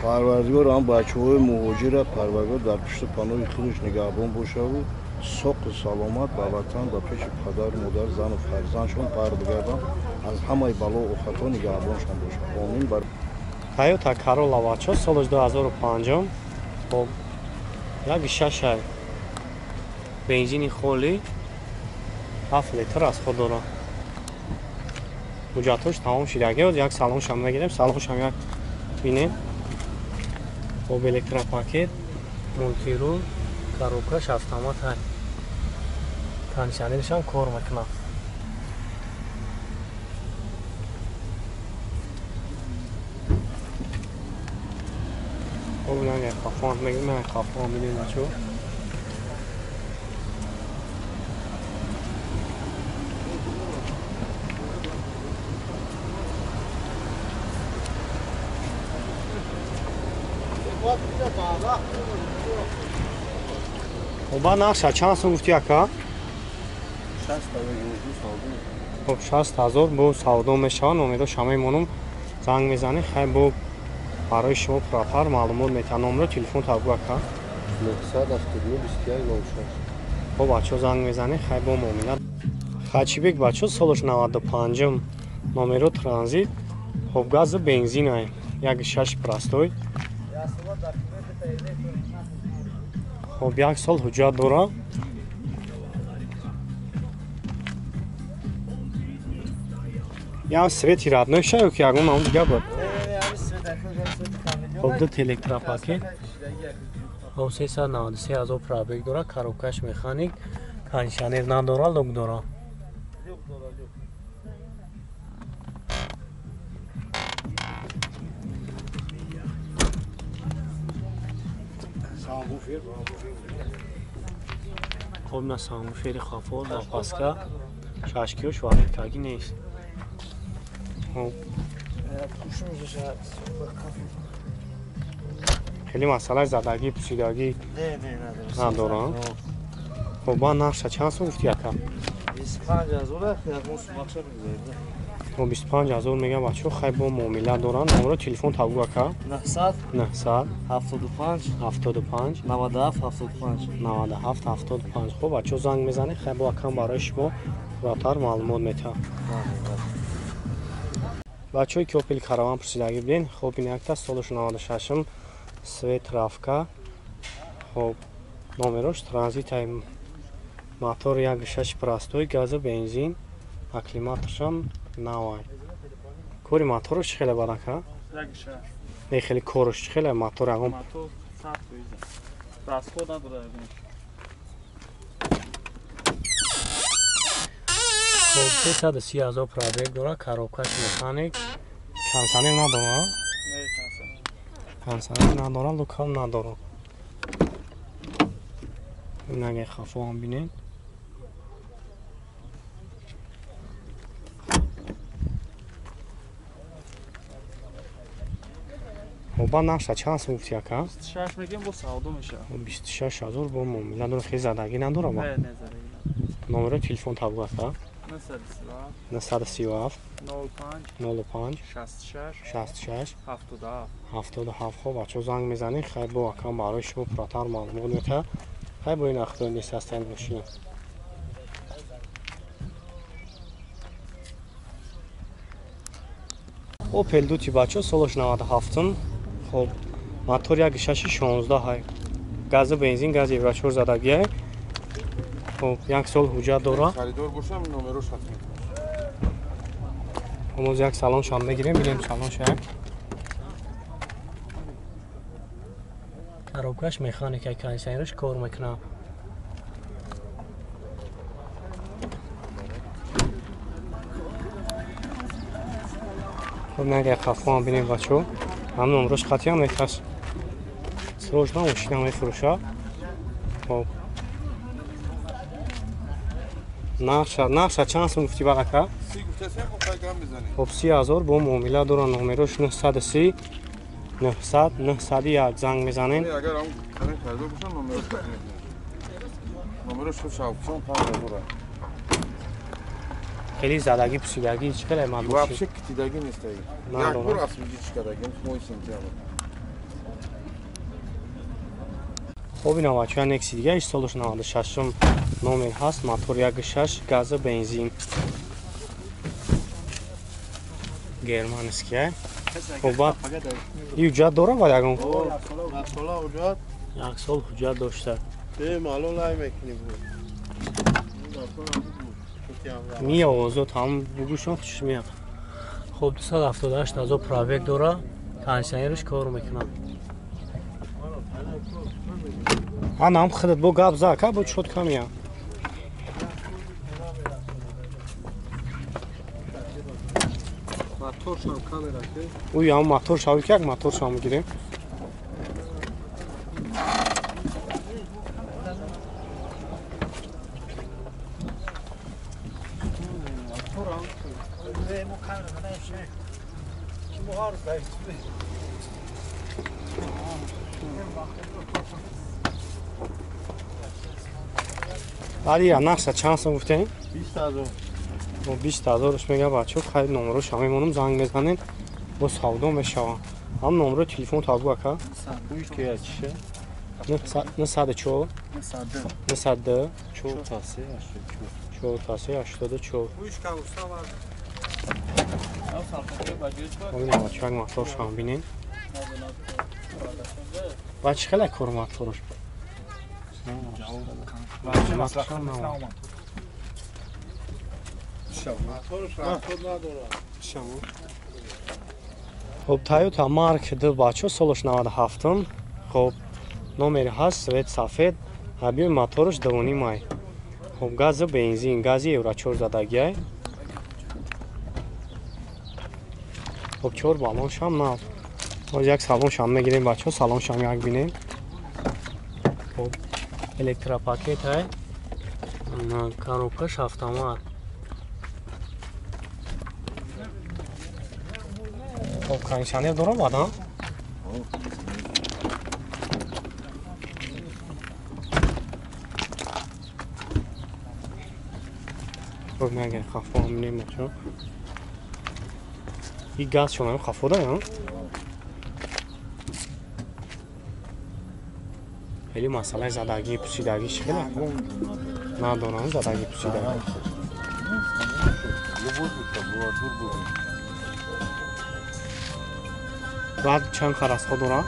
Парвардигор ҳам бачаҳои муҳоҷира Парвардигор дар пушти паноҳи худаш нигаҳбон бошаву соқу саломат ба ватан, ба пеши падару модар, зану фарзандшон барбигарданд, аз ҳамаи бало офатҳо нигаҳбоншон бошад. Омин. Бар Toyota Corolla бачаҳо, солаш 2005, хоб 1,6 бензини холӣ, 7 литр аз худ дорад. Ҳуҷҷатҳош тамом шидаги, як салоншам мегирем, салоншам як бинем. Хоб электропакет, мультирул, коробкаш автомат ҳай. Кондиционершам кор мекунад. Хоб нага хафон мегирем, ман хафон бинем бачаҳо. Оба нақша чанд сум гуфти ака? Хоб 60 000 бо савдо мешавад. Номеро шама мемонам, занг мезанӣ, хай бо барои шумо пурратар маълумот метиҳам. Номеро телефон табгӯ ака. 979 21 06. Хоб бачаҳо, занг мезанӣ, хай бо муомила. Хачибек бачаҳо, солаш 95-м, номеро транзит, хоб газу бензин, 1,6 простой. Хоб як сол ҳуҷҷат дорад. Ям свети родной ша ё ки ягон ам дига буд? Хоб ду электропакет. Хоб 393 000 пробег дорад, коробкаш механик, кондиционер надорад, люк дорад. Хоб на сабвуфери хафо, запаска, шашкиёш валидкагӣ нест. Хоб хеле масъалаи задагӣ, пусидагӣ надорам. Хоб ба нақша чанд сум гуфти ака? Хоб 25 000 мегӯям бачаҳо, хай бо муомила доранд. Номеро телефон табгӯ ака. 900 900 75 75 97 75. 97 75. Хоб бачаҳо, занг мезанед, хай бо акам барои шумо пурратар маълумот метиҳам. Бачаҳои ки Опел Караван пурсидагӣ буден, хоб ин якта, солаш 96-м, цвет травка. Хоб номерош транзитай, мотор 1,6 простой, газу бензин, акклиматоршам навай. Кори мотораш чӣ хеле бад ака? Не, хеле кораш чӣ хеле мотор ягон? Мотор 100%. Расход надорад ягон. Хоб 330 000 пробег дорад, коробкаш механик, кондиционер надорад? Не, кондиционер. Кондиционер надорад, люкам надорад. Наге хафоам бинед. Оба нақша чанд сум гуфти ака? 26 мегем, бо савдо мешавад. 26 000 бо муомила дорад, хеле задагӣ надорад ба? Не, не, задагӣ надорад. Номеро телефон табгӯ ака. 937 937 05 05 66 66 77. 77. Хоб бачаҳо, занг мезанед, хай бо акам барои шумо пурратар маълумот метиҳад. Хай бо ин ахтор нест ҳастанд мошина. Опел Дути бачаҳо, солаш 97-м. Хоб мотор 1,6 16 ҳай. Газу бензин, гази Евро 4 задагиай. Хоб як сол ҳуҷҷат дорад. Харидор бошам, номерош ҳатман. Омоз як салоншам мегирем, бинем салонша як. Коробкаш механика, кондиционераш кор мекунад. Хоб наги хафоам бинем бачаҳо. Ҳам номрош қатъиам мехас. Срочно мошина мефурӯшад. Хоб нақша чанд сум гуфти баъд ака? 30 гуфтасем, хоб хай гам мезанем. Хоб 30 000 бо муомила доранд. Номерош 930 900 901, занг мезанем. Агар ҳам каме харидор бошам, номерош ҳатман. Номерош худ шавқчон 5000. Хеле задагӣ пусидагӣ чӣ хеле ман вообще китидагӣ нестаи. Як бор асвижич кардагӣ моҳи сентябр. Хоб ина бачаҳо Некси дига солаш 96 номер ҳаст, мотор 1.6 газа бензин. Германский. Хоб баъд ҳуҷҷат дора ва ягон? Як сол ҳуҷҷат дошта. Мия овозот ҳам бугӯшон хушш меяд. Хоб 278 ҳазор пробег дора, кондиционерш кор мекунад. Анам худат бо гап за, ка бо чот камия. Моторшам камера ки? Уй ам мотор шав ки як мотор шав мегирем. Алия нақша чанд сом гуфтем? 20,000. Бо 20,000 мега бачо, хайр номрош ҳам мемонам, занг мезанем, бо савдо мешавам. Ҳам номро телефон табу ака. 904 902 4 84. Ина бачо як моторш ҳам бинем. Ба чӣ хеле кор моторш? Хоб Toyota Mark 2 бачо солаш 97 хоб номери ҳаст свет сафед объёми мотораш 2.5 май. Хоб гази бензин гази евро 4 задагиай. Хоб 4 баллоншам нав. Боз як салоншам мегирем бачо, салоншам як бинем. Хоб электропакет ай, коробкаш автомат. Хоб кондиционер дора баъдан? Хоб мегирем хафо ҳам бинем бачо. И газ шонаем хафо даям? Хеле масъалаи задагӣ пусидагӣ чӣ хеле надорам задагӣ пусидагӣ. Баъд чанд харасхо дора?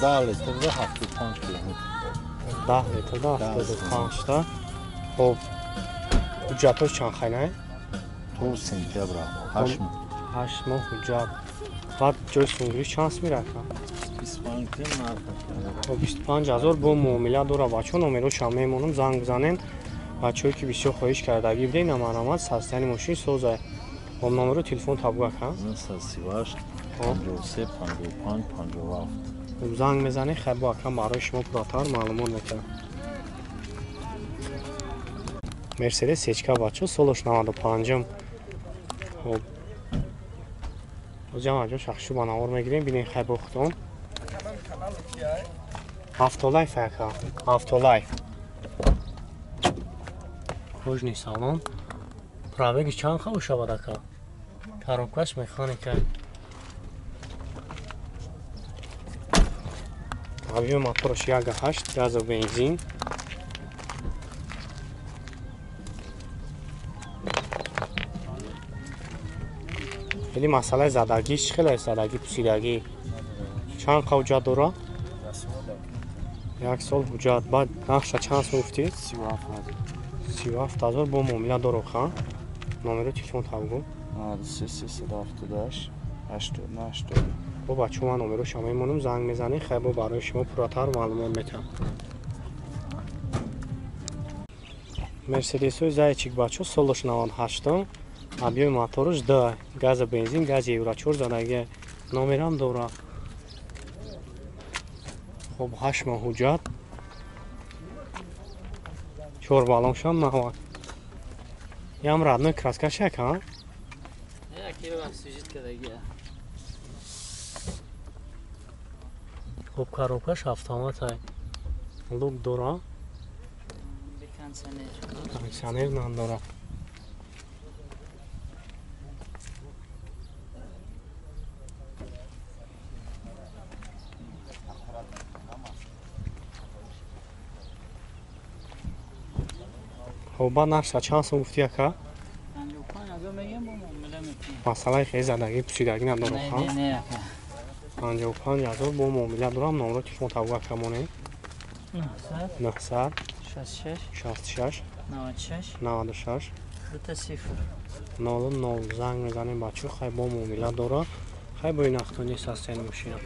10 литрда 75 километр. 10 литрда 75 та. Хоб ҳуҷҷатҳош чанд хайнай? То сентябр 8 моҳ. 8 моҳ ҳуҷҷат. Баъд ҷои сунгириш чанд мерафт? 25,000 бо муомила дора бачо, номерошам мемонам, занг бизанен. Бачое ки бисёр хоҳиш кардагӣ будем, намарамад састияни мошин созай. Хоб номеро телефон табуга ка? 938 53 55 57. Занг мезанед, хайр бо акам барои шумо пурратар маълумот мекунам. Мерседес Сечка бачо, солаш 95. Хоб ҷамъ ҷо шахшу ба навор мегирем, бинем хайр бо худтон. Автолайф ака, Автолайф. Кожный салон. Пробеги чанд хабо шавад ака? Коробкаш механика. Объём мотораш 1.8 газа бензин. Хеле масъалаи задагӣ чӣ хеле задагӣ пусидагӣ? Чанд ҳуҷҷат дора? Як сол ҳуҷҷат. Баъд нақша чанд сом гуфтӣ? 37,000 бо муомила дору ха? Номеро телефон табгу? 93 378 89 80. Бо бачо ман номерошам мемонам, занг мезанед, хайр бо барои шумо пурратар маълумот метиҳам. Мерседесои Зайчик бачо солаш 98, объёми мотораш 2, газа бензин, гази евро 4 задагӣ. Номерам дора. Хоб 8 моҳ ҳуҷҷат. 4 баллоншам нав. Ям родной краскаш як, ҳа? Хоб коробкаш автомат ай. Лук дора. Кондиционер надора. Хоб, баъд нархша чанд сум гуфти, ака? 55 000 мегем, бо муомила мекунем. Масъалаи хеле задагӣ, пусидагӣ надорам? Не, не, ака. 55 000 бо муомила дорам. Номро телефон табу, ака, монем. 900 900 66 66 96 96 00. 00. Занг мезанем, бачо. Хай, бо муомила дора. Хай, бо ин ахтони састен мошина.